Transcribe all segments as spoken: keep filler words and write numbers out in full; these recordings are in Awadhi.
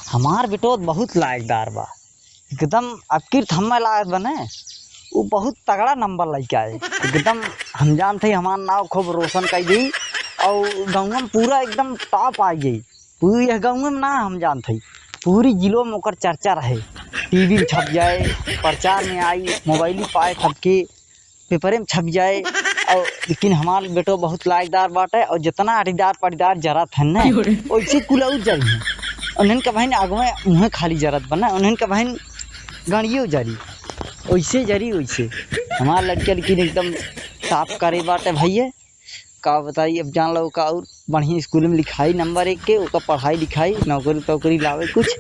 हमार बेटो बहुत लायकदार बा, एकदम अबकी त हम्मे लागत बने, उ बहुत तगड़ा नंबर लइके आए, एकदम हम जानत हई हमार नाव खूब रोशन कइ देई, अउर गाँव में पूरा एकदम top आइ जाई। पूरी यह गाँव में ना हम जानत हई, पूरी जिलो में ओकर चर्चा रहे, टीवी में छप जाए, प्रचार में आई, मोबाइल पाए सबके, पेपरे में छप जाए। अउर लेकिन हमार बेटो बहुत लायकदार बाटे, अउर जितना अड़ीदार पड़ीदार जरत हन ने, क्यों रे? ओइसे कुल अउर जरी हैं। उन्हन का बहिन आगवे मुँहे खाली जरत बना, उन्हन का बहिन गणियो जरी, ओइसे जरी ओइसे। हमार लड़के लेकिन एकदम top करे बाटे भइया। का बताई, अब जान लो का अउर बढ़िया स्कूल में लिखाई नंबर एक के, ओका पढ़ाई लिखाई, नौकरी तौकरी लावे कुछ,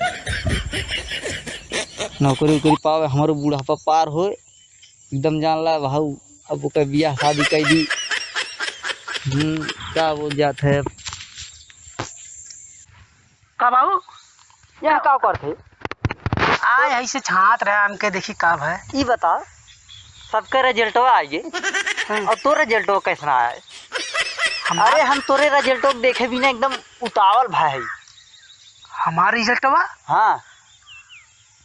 नौकरी उकरी पावे, हमरो बुढ़ापा पार होए। एकदम जान ला भाऊ, अब ओकर बियाह शादी कइ दी। हम्म, का बोल जात है अब? का बाबू? यहाँ का करत है? आए है से छाँत रहे हमके, देखी का भय। ई बता, सबके resultवा आइगे, हम्म। अउर तोर resultवा कैसन आए? हमार अरे, हम तोरे resultवा देखे बिना एकदम उतावल भय है। हमार resultवा? हाँ।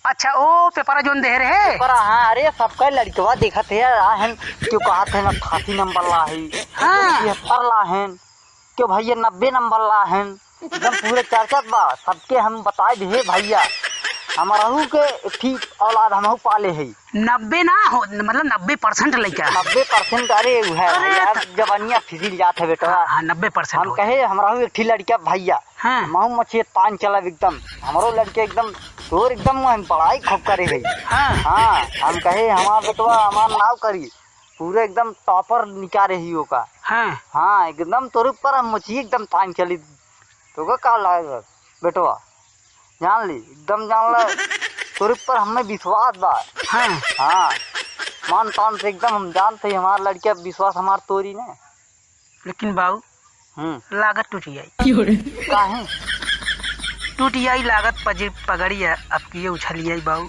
अच्छा, ओ पेपरा जोन देहे रहे? पेपरा, हाँ, अरे, सबका लड़कवा देखत है, आ हन, क्यों कहत है ना, अठासी नंबर ला है, हाँ। तिहत्तर ला है, क्यों भइया, नब्बे नंबर ला है, एकदम पूरे चर्चा बा, सबके हम बताइ दे भइया, हमरहू के एक ठी औलाद हमहू पाले है। नब्बे ना हो, मतलब नब्बे percent लइका। नब्बे percent, अरे, उ है अरे, भइया, त- जवानिया फिसिल जात है बेटवा। हाँ, हाँ, नब्बे percent हम हो। कहे, हमरहू एक ठी लड़का भइया, हाँ। हमहू मछिए तान चलब एकदम। हमरो लड़के एकदम, तोर एकदम हम पढ़ाई खूब करे है। हाँ। हाँ, हम कहे, हमार बेटवा हमार नाव करी, पूरे एकदम topper निकारे ही ओका। हाँ। हाँ, एकदम तोर ऊपर हम मछिए एकदम तान चली। तोका का लागे बेटवा, जान ली, एकदम जान ले, तोर ऊपर हमें विश्वास बा। हाँ। हाँ, मान तान से एकदम हम जानत ही, हमार लड़के विश्वास हमार तोरी ने। लेकिन बाऊ, हम्म। लागत टूट जाई। काहे? टूट जाई लागत, पजे-, पगड़ी है, अब किए उछल जाई बाऊ।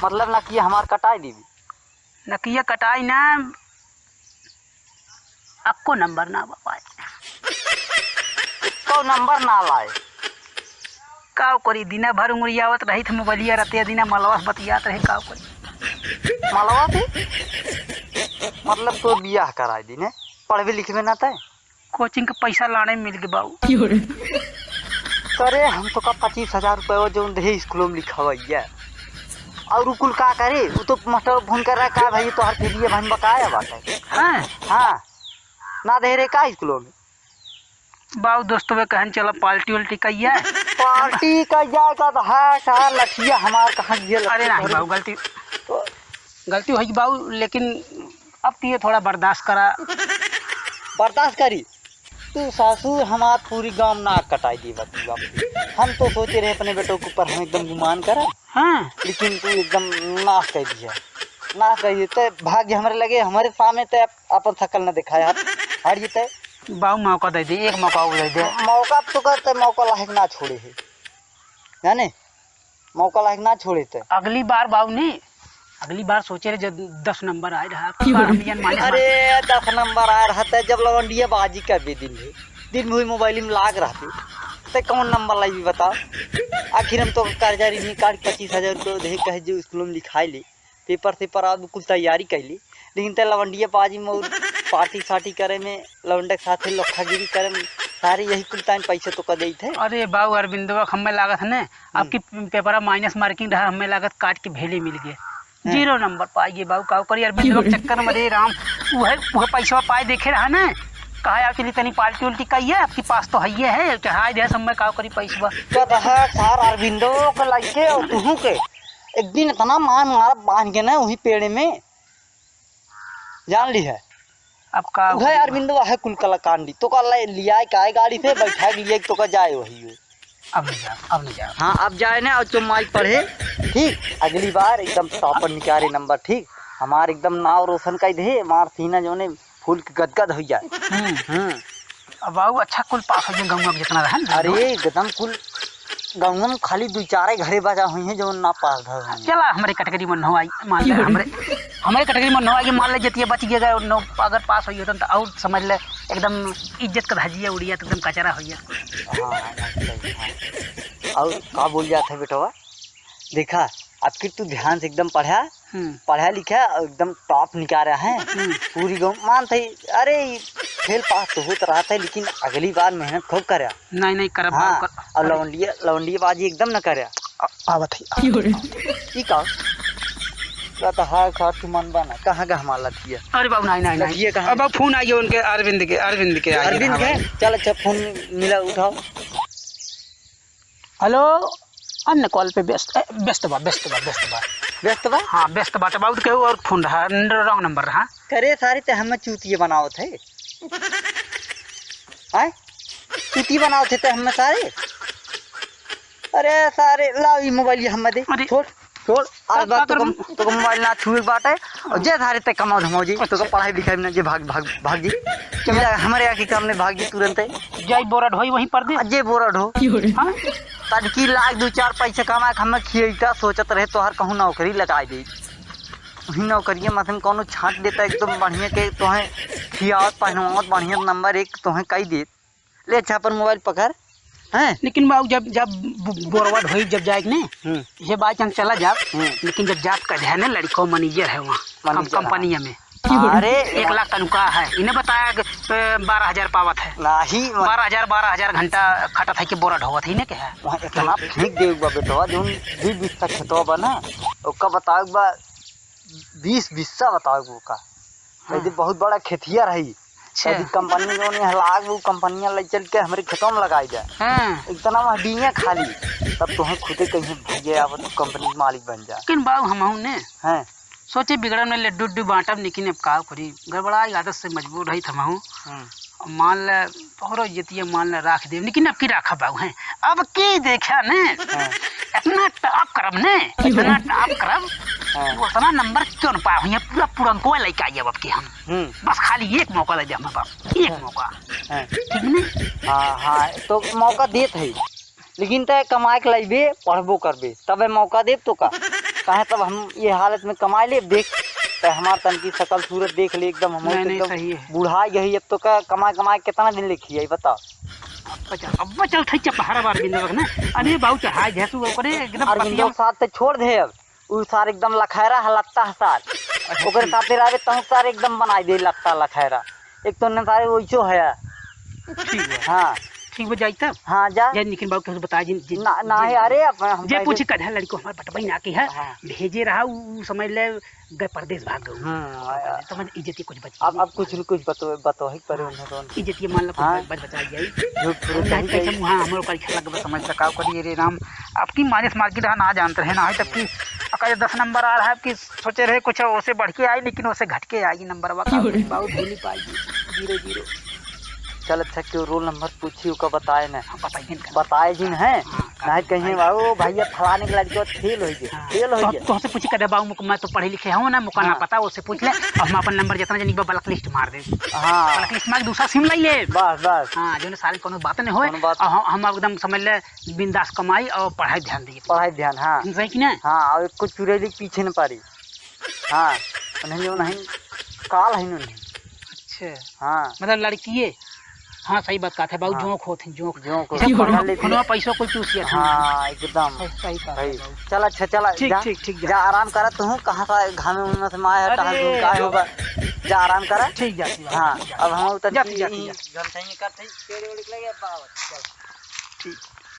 मतलब ना कि हमार कटाई देबी? ना कि ये कटाई ना, अक्को नंबर ना बा पाए। एक्को नंबर ना लाए। का करी, दिना भर उंगरियावत रही थे मोबाइलिया, रतिया दिना मलवा से बतियात रहे, का करी। मलवा से? मतलब तो बियाह कराई दी ने, पढ़बे लिखबे ना तै? कोचिंग के पैसा लाने मिल गए बाऊ। अरे हम तो का पच्चीस हजार रुपये वो जो देहे स्कूलों में लिखावैया, और उ कुल का करे? उ तो मास्टर फोन कर रहा है, "का भाई तोहर फिरिए भाई बकाया बाटे?" हाँ। हाँ, ना दे रे का स्कूलों में? बाऊ दोस्तवे कहन चला पार्टी उल्टी कहिया। पार्टी कहिया का तो है, का लठिया हमार कहाँ गियल? अरे नहीं बाऊ, गलती, तो गलती होई बाऊ, लेकिन अब तो ये थोड़ा बर्दाश्त करा। बर्दाश्त करी? तू सासू हमार पूरी गांव नाक कटाई दी बात, बाप रे। हम तो सोचे रहे अपने बेटों के ऊपर हम एकदम गुमान करा। हाँ। लेकिन तू एकदम नाश कर दिया, नाश कर दिया। ते भाग्य हमारे लगे, हमारे सामने ते अपन शकल न दिखाया। हट जी ते। बाऊ मौका दे दे, एक मौका और दे दे। मौका तो कहते मौका लायक ना छोड़े है, जाने? मौका लायक ना छोड़े ते। अगली बार बाऊ ने, अगली बार सोचे रहे जब दस नंबर आए रहा, अगली बार हम जन माने अरे, दस नंबर आए रहा ते जब लवंडिया बाजी का भी दिन है, दिन भर मोबाइल में लाग रहते, ते कौन नंबर लाई भी बताओ? आखिर हम तो कर्जा ऋणी काट पच्चीस हजार रुपये दे कहे जो स्कूल में लिखाई ले, पेपर सेपर अब कुल तैयारी कैली, लेकिन ते लवंडिया बाजी में और पार्टी सार्टी करे में, लवंडा के साथे लोखागिरी करे में, सारे यही कुल टाइम पैसे तो कर देते। अरे बाऊ अरविंदवा, हमें लागत है ना, हम्म। आपकी पेपरा माइनस मार्किंग रहा, हमें लागत काट के भेले मिल गए। हाँ। जीरो नंबर पाई गए बाऊ, का करी अरविंदवा के चक्कर में, रे राम, वह, वह पैसवा पाए देखे रहा ना, कहा यार चली तनी पार्टी उल्टी कहिए, आपकी पास तो है, है, चढ़ाई दे समय, का करी पैसवा। तो रहा सार अरविंदो के लगे और तुहू के, एक दिन इतना मार मारब बांध के ना वही पेड़ में, जान ली है। अब का उहे करी? अरविंदवा है कुल कलाकांडी, तो का ले लिया के आए गाड़ी से, बैठा के लिए तो का जाए वही हो। अब नहीं जाओ, अब नहीं जाओ। हाँ, अब जाए ना और तो माई पढ़े, ठीक, अगली बार एकदम टॉपर निकाले नंबर, ठीक, हमार एकदम नाव रोशन कर दे, हमार सीना जोने फूल के गदगद हो जाए। हम्म। हम्म। अब बाबू अच्छा कुल पास हो गए, गाँव में जितना रहे ना, अरे, एकदम कुल गाँव में खाली दो चार घरे बचा हुई हैं जो ना पास भर हुई हैं। चला, हमारे कैटेगरी में न हो आई, मान ले, हमारे, हमारे कैटेगरी में न हो आई, मान ले, जितिया बच गया, न, अगर पास हुई होता तो और समझ ले, एकदम इज्जत का धजिया उड़िया, तो एकदम कचरा हो गया। हाँ, हाँ, सही, हाँ। और का बोल जात है बेटवा, देखा, अब की तू ध्यान से एकदम पढ़ा, हम्म। पढ़ा लिखा और एकदम top निकाल रहा है। हम्म। पूरी गाँव मान थे, अरे, ई fail pass तो होत रहत है, लेकिन अगली बार मेहनत खूब करा। नहीं, नहीं, करब, हाँ, बाबू, कर-, और अरे। लौंडिया, लौंडिया बाजी एकदम न करा। आ-, आवत है, आवत है। ई का? का तो हाय खा तू मन बना, कहाँ का हमार लठिया? अरे बाबू, नहीं, नहीं, नहीं। लठिया कहाँ? अब फोन आइए उनके, अरविंद के, अरविंद के आइए, अरविंद हाँ के? भाई। चल, अच्छा, फोन मिला, उठाओ। हेलो, अन्य कॉल पे व्यस्त, ए, व्यस्त बा, व्यस्त बा, व्यस्त बा। व्यस्त बा? हाँ, व्यस्त बा, तो बाबू केहू और फोन रहा, न-, wrong number रहा। करे सारे ते हमें चूतिए बनावत है। आय? चूतिए बनावत है ते हमें सारे। अरे सारे, लाओ ई मोबाइल ये हमें दे। अरे। छोड़, छोड़। आज का, बाद का तो करबू? कम, तो कम मोबाइल ना छुए के बाटे। और जे सारे ते कमाओ धमाओ जी, तो अच्छा। पढ़ाई लिखाई में जे भाग, भाग, भाग जी। चल। जा, हमारे यहाँ के काम नहीं भाग जी तुरंत है। जाई बोरा ढोई वहीं पर दे। आ, जे बोरा ढो। हाँ? तनकी लाख दू चार पैसा कमा के हमें खियैता, सोचत रहे तोहर कहूँ नौकरी लगाई दे। वही नौकरिया में से कौनो छांट देता एकदम बढ़िया के, तोहें खियावत पहनवावत बढ़िया नंबर एक तोहें कई देत। ले अच्छा अपन मोबाइल पकड़, हैं? लेकिन बाबू जब, जब बो-, बोरवा ढोई जब जाए के ने, हम्म। ये by chance चला जाब, हम्म। लेकिन जब जाब कह दे है ना लड़को manager है वहाँ, कम-, manager, हाँ। कंपनिया में। अरे, एक लाख तनख्वाह है। इन्हें बताया कि, ए, बारह हजार पावत है। नाही, वहाँ बारह हजार, बारह हजार घंटा खटत है कि बोरा ढोवत है, इन्हें क्या है? वहाँ इतना फेंक दे एक बार बेटवा, जौन बीस बीस का खेतवा बा ना, ओका बताओ एक बार, बीस बीस का बताओ ओका। हाँ। यदि बहुत बड़ा खेतिया रही, अच्छा। यदि कंपनी जौन यहाँ लाग, वो कंपनिया ले चल के हमरे खेतवा में लगाई दे। हाँ। इतना वहाँ बीया खाली, तब तोहें खुदे कहीं भैया अब तू कंपनी के मालिक बन जा। लेकिन बाबू हमहू ने हैं। सोचे बिगड़न में लड्डू उड्डू बांटब, लेकिन अब का करी, गड़बड़ा आदत से मजबूर रही थमहू। हम्म। अब मान ले, तोहरो इज्जतिया मान ले राख देब, लेकिन अब की राखब बाबू हैं, अब की देखा ने, हाँ। इतना top करब ने, इतना top करब, हाँ। वो इतना नंबर क्यों न पाए हुई, पूरा पुरनको लइका आइए अब की हम। हम्म। बस खाली एक मौका दे दे हमें बाबू, एक हाँ। मौका। हाँ। ठीक ने? हाँ, हाँ, तो मौका देत है। लेकिन तै कमाए के लइबे, पढ़बो करबे, तबे मौका देब तो का? काहे तब हम ये हालत में कमाए लेब, देख, तै हमार तनकी शकल सूरत देख ले, एकदम हम नहीं, तो नहीं, एकदम सही है। बुढ़ाई गई, अब तो का कमाए, कमाए कितना दिन ले खियाई, बता। अब बचा, अब बचा, उठाई चपहारा बार बिंदे बक ना। अरे बाबू, चढ़ाई घसू ओकरे, एकदम अरविंदो पतिया के साथ तो छोड़ दे अब। उ सार एकदम लखैरा है, लत्ता है सार। अच्छा, ओकरे ठीक। साथे रहबे तहूँ सार एकदम बनाई दे लत्ता लखैरा। एक तो न सारे वैसो है। ठीक बा। हाँ। ठीक बा, जाई तब? हाँ, जा। जाई, लेकिन बाबू, केहू से बताई जिन, जिन, ना, ना जिन, है, अरे, अब हम जे कह पूछी दे- कधा लड़को हमार बटबई ना की है, हाँ। भेजे रहा, उ, उ समझ ले, गए परदेस भाग गए। हाँ, समझ, इज्जत के कुछ बची अब, नहीं। अब कुछ न कुछ बतो-, बतोहे के परे हाँ। उन्हें तो। इज्जत के मान लो, कुछ हाँ। बच, बचा जाई। झूठ फूट हम नहीं कहीं कैसे कहीं। मुँह, हम लोग का अच्छा लग बा, समझ सका करिए रे राम। आपकी मालिश मार्केट है ना जानते रहे ना, है तब की अगर दस नंबर आ रहा है, आपकी सोचे रहे कुछ ओसे बढ़ के आई, लेकिन ओसे घट के आई नंबर बा, का क्यों रे? बाबू भूल ही पाई, zero zero। चल अच्छा, क्यों रोल नंबर पूछी, ओका बताए ना। हाँ, बताइए ना। बताए जिन है, हाँ, नहीं कहीं बताइए। बाबू भैया फलाने के लड़के फेल हो गए, हाँ, फेल हो तो, गए। तो हमसे पूछी कदे बाबू, मुक-, मैं तो पढ़े लिखे हूँ ना, मुका ना हाँ। पता, ओसे पूछ ले, और हम अपन नंबर जितना जनी बा ब्लैक लिस्ट मार दे। हाँ। ब्लैक लिस्ट मार के दूसरा सिम लाई ले। बस, बस। हाँ, जो ना सारी कोनो बात नहीं होए, कोनो बात और हम, हम एकदम समझ ले बिंदास कमाई और पढ़ाई ध्यान दिए। पढ़ाई ध्यान, हाँ। सही कि ना? हाँ, और कुछ चुड़ैली के पीछे न पड़ी। हाँ, नहीं, नहीं, काल है नहीं। अच्छा। हाँ। मतलब लड़किए? हाँ, सही बात कहत है बाबू, हाँ। जोंक होत हैं, जोंक। जोंक होत जैसे हैं, फोनवा, पढ़ा लेती फोनवा है। पैसों को चूस लिया था। हाँ, एकदम। सही, सही कहत है भाई। बाबू। चल, अच्छा, चला, ठीक, जा, ठीक, ठीक, जा। जा, आराम करा तू, कहाँ का घामे उमे से माया है, अरे, टहल घूम का जो होगा। जा, आराम करा। ठीक, जाती बाबू, हाँ, ठीक, जाती। अब हम उतर जाती, के जाती, यहीं जाती। घंटा ही करते हैं, पेड़ वेड़ के लगे, अब बाबा, चल। ठीक।